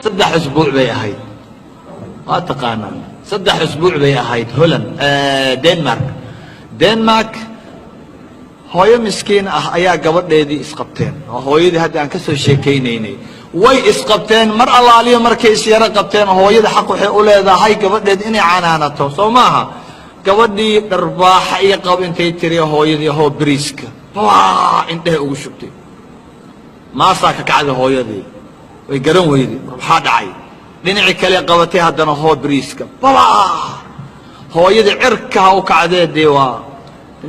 3 usbuuc bay ahayd, waa taqaanaan. 3 usbuuc bay ahayd. Holland, Denmark, Denmark, hooyo miskiin ah ayaa gabadheedii isqabteen. Oo hooyadii hadda aan ka soo sheekaynaynay way isqabteen. Mar allaaliyo markay isyaro qabteen, hooyada xaq waxay u leedahay gabadheed inay canaanato, soo maaha? Gabadhii dharbaaxa iyo qab intay tiri hooyadii, hoo beriiska baa indheha ugu shubtay. Maasaa ka kacday hooyadii, way garan weyday, war maxaa dhacay? Dhinacii kale qabatay haddana, hoo beriiska baba. Hooyadii cirkaha u kacdee. Dee waa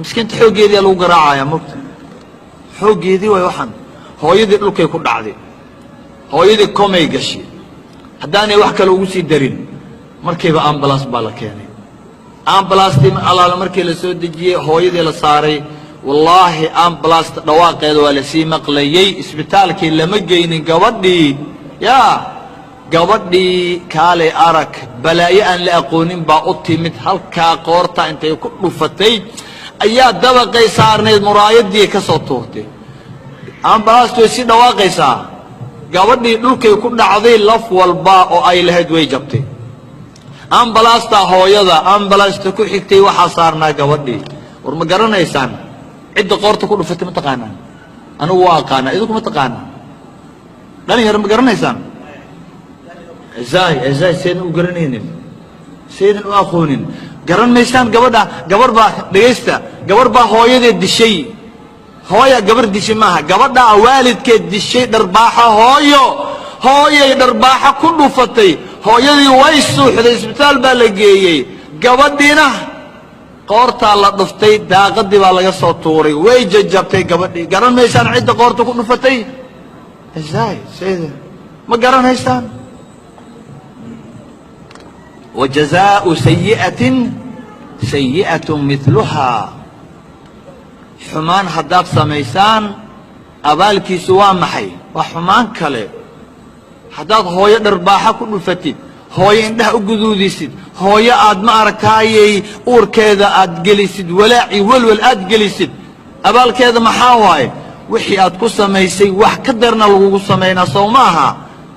miskiinta, xooggeediyaa lagu garaacaya mogta, xooggeedii way waxaan. Hooyadii dhulkay ku dhacday, hooyadii komay gashay. Haddaanay wax kale ugu sii darin, markiiba ambulance baa la keenay. Ambulastii allaale markii la soo dejiyey, hooyadii la saaray, wallaahi ambulasta dhawaaqeeda waa lasii maqlayey. Isbitaalkii lama geynin gabadhii. Yaa gabadhii, kaalay arag, balaayo aan la aqoonin baa u timid. Halkaa qoorta intay ku dhufatay ayaa dabaqay saarnayd muraayadii ka soo tuurtay. Ambalastu way sii dhawaaqaysaa. Gabadhii dhulkay ku dhacday, laf walba oo ay lahayd way jabtay. Ambalaasta hooyada, ambalasta ku xigtay waxaa saarnaa gabadhii. War ma garanaysaan cidda qoorta ku dhufatay? Ma taqaanaan? Anigu waa aqaanaa, idinku ma taqaanaan? Dhalinyaro, ma garanaysaan? Zay zay, saydan u garanaynin, saydan u aqoonin, garan maysaan gabadha. Gabarh baa, dhegaysta, gabarh baa hooyadeed dishay. Hooya gabar dishay maaha, gabadhaa waalidkeed dishay. Dharbaaxa hooyo, hooyay dharbaaxa ku dhufatay. Hooyadii way suuxday, isbitaal baa la geeyey. Gabadhiina qoortaa la dhuftay, daaqadii baa laga soo tuuray, way jajabtay gabadhii. Garan maysaan cidda qoorta ku dhufatay? Zay sayda, ma garanaysaan? وجزاء سيئة سيئة مثلها. Xumaan haddaad samaysaan, abaalkiisu waa maxay? Waa xumaan kale. Haddaad hooyo dharbaaxa ku dhufatid, hooyo indhaha u guduudisid, hooyo aad ma aragtaayey uurkeeda aad gelisid walaaci, welwel aad gelisid, abaalkeeda maxaa waaye? Wixii aad ku samaysay wax ka darna lagugu samaynaa, sow maaha?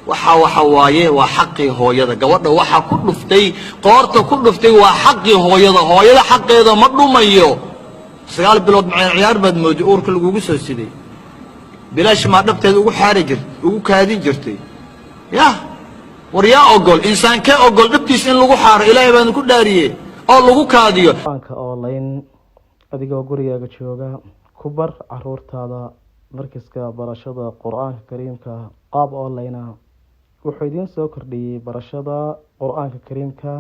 Waxa waaye waa xaqii hooyada. Gabadha waxaa ku dhuftay, qoorta ku dhuftay, waa xaqii hooyada. Hooyada xaqeeda ma dhumayo. 9 bilood maceen ciyaar baad moodi uurka lagugu soo siday? Bilaash maa dhabteeda ugu xaari jir, ugu kaadin jirtay? Yah, war yaa ogol? Insaankee ogol dhabtiisa in lagu xaaro? Ilaahay baan ku dhaariye, oo lagu kaadiyo. Qur-aanka online, adigoo gurigaaga jooga ku bar caruurtaada. Markaska barashada Qur-aanka Kariimka qaab online ah wuxuu idiin soo kordhiyey barashada Qur-aanka Kariimka,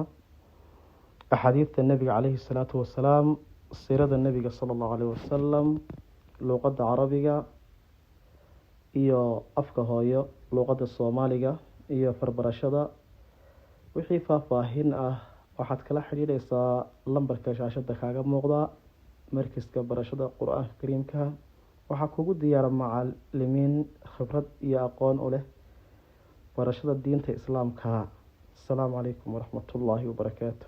axaadiidta Nebiga caleyhi salaatu wasalaam, siirada Nebiga sala Allahu caleyhi wasalam, luuqadda Carabiga iyo afka hooyo, luuqadda Soomaaliga iyo farbarashada. Wixii faahfaahin ah waxaad kala xiriireysaa lambarka shaashada kaaga muuqda. Markiska barashada Qur-aanka Kariimka waxaa kugu diyaara macalimiin khibrad iyo aqoon u leh barashada diinta Islaamka. Asalaamu calaykum waraxmatullaahi wabarakaatu.